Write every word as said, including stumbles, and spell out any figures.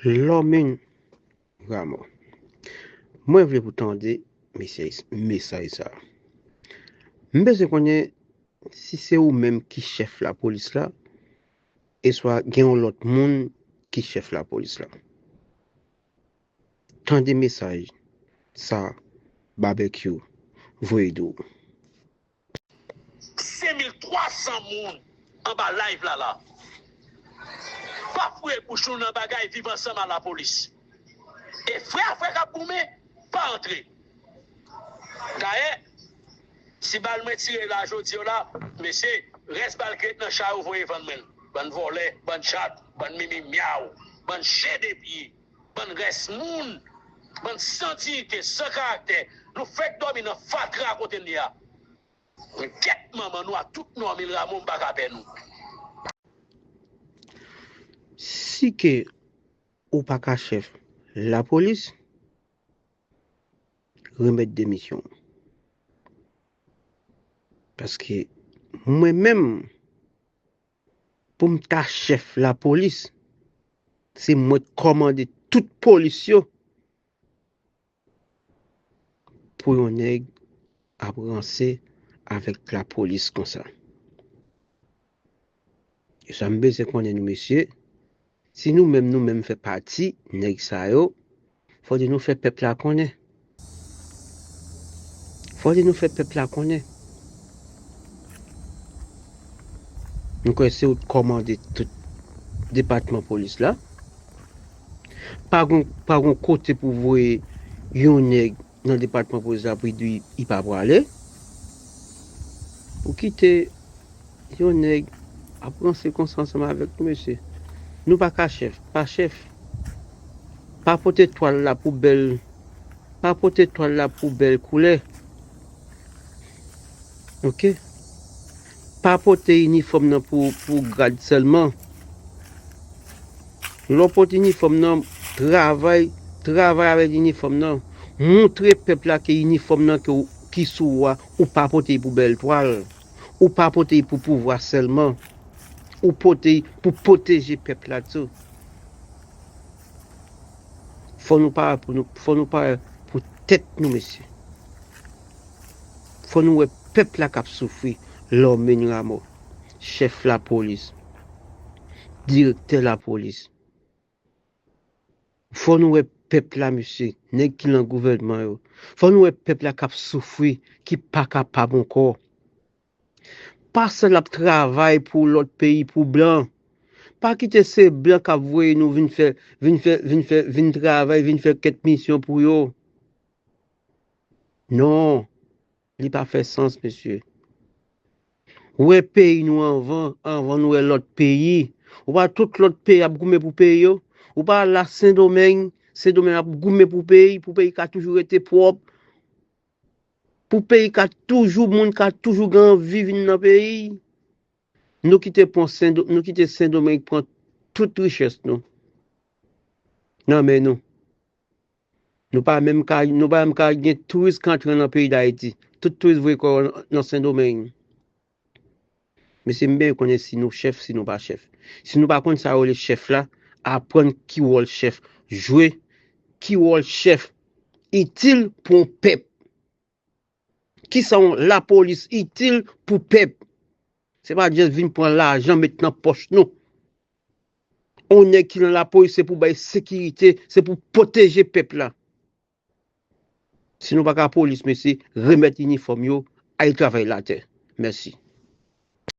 Lòmin Ramò, mwen vle pou tande mesaj, mesaj sa. M bezwen konnen si se ou menm ki chèf lapolis la, eswa gen yon lòt moun ki chèf lapolis la. Tande mesaj sa Babekyou voye di w. Senk mil twa san moun anba live la la. Pa foure bouch nou nan bagay viv ansanm a lapolis. E frè a frè k ap goumen, pa antre. Dayè, si bal mwen tire la jodi yo la, mesye, rès bal ki ret nan cha yo voye vann mwen l. Bann vòlè, bann chat, bann mimi myaw, bann chen de pye, bann rès moun, bann san diyite, san karaktè. Nou fèk dòmi nan fatra kote n ye a. Men kèt manman nou ak tout Normil Rameau, m pa ka pè nou. Si ke ou pa ka chèf lapolis, remèt demisyon w. Paske mwen menm, pou m ta chèf lapolis, se mwen k kòmande tout polis yo. Pou yon nèg ap ranse avèk lapolis konsa. E sa m bezwen konnen nou mesye, si nou menm nou menm fè pati nèg sa yo, fòde nou fè pèp la konnen. Fòde nou fè pèp la konnen. M kwè se ou k kòmande tout depatman polis la. Pa gon, pa gon kote pou voye yon nèg nan depatman polis la pou di li pa prale. Ou kite yon nèg ap ranse konsa ansanm avèk nou mesye. Nou pa ka chèf, pa chèf. Pa pote twal la pou bèl, pa pote twal la pou bèl koulè. Oke? Pa pote inifòm nan pou, pou grad sèlman. Lè w pote inifòm nan, travay, travay avèk inifòm nan. Montre pèp la ke inifòm nan ke w, ki sou ou a, ou pa pote l pou bèl twal. Ou pa pote l pou pouvwa sèlman. Ou pote l pou pwoteje pèp la tou. Fò nou pa pou nou, fò nou pa pou tèt nou mesye. Fò nou wè pèp la k ap soufri. Lòmin Rameau, chèf lapolis, direktè lapolis. Fò nou wè pèp la mesye, nèg ki nan gouvènman yo. Fò nou wè pèp la k ap soufri, ki pa kapab ankò. Pa sèl ap travay pou lòt peyi, pou blan. Pa kite se blan k ap voye nou vin fè, vin fè, vin fè, vin travay, vin fè kèk misyon pou yo. Non, li pa fè sans mesye. Wè peyi nou anvan, anvan nou wè lòt peyi. Ou pa tout lòt peyi ap goumen pou peyi yo. Ou pa la Sendomeng, Sendomeng ap goumen pou peyi, pou peyi ka toujou rete pwòp. Pou peyi ka toujou, moun ka toujou gen anvi vin nan peyi. Nou kite pran Sendo, nou kite Sendomeng pran tout richès nou nan men nou. Nou pa menm ka, nou pa menm ka gen touris k antre nan peyi Dayiti. Tout touris voye kò yo nan Sendomeng. Mesye, m byen konnen si nou chèf, si nou pa chèf. Si nou pa konn sa yo rele chèf la, aprann ki wòl chèf jwe, ki wòl chèf itil pou yon pèp. Kisa yon lapolis itil pou pèp? Se pa just vin pran lajan met nan pòch nou. Yon nèg ki nan lapolis se pou bay sekirite, se pou pwoteje pèp la. Si nou pa ka polis, mesye, remèt inifòm yo, al travay latè. Mèsi.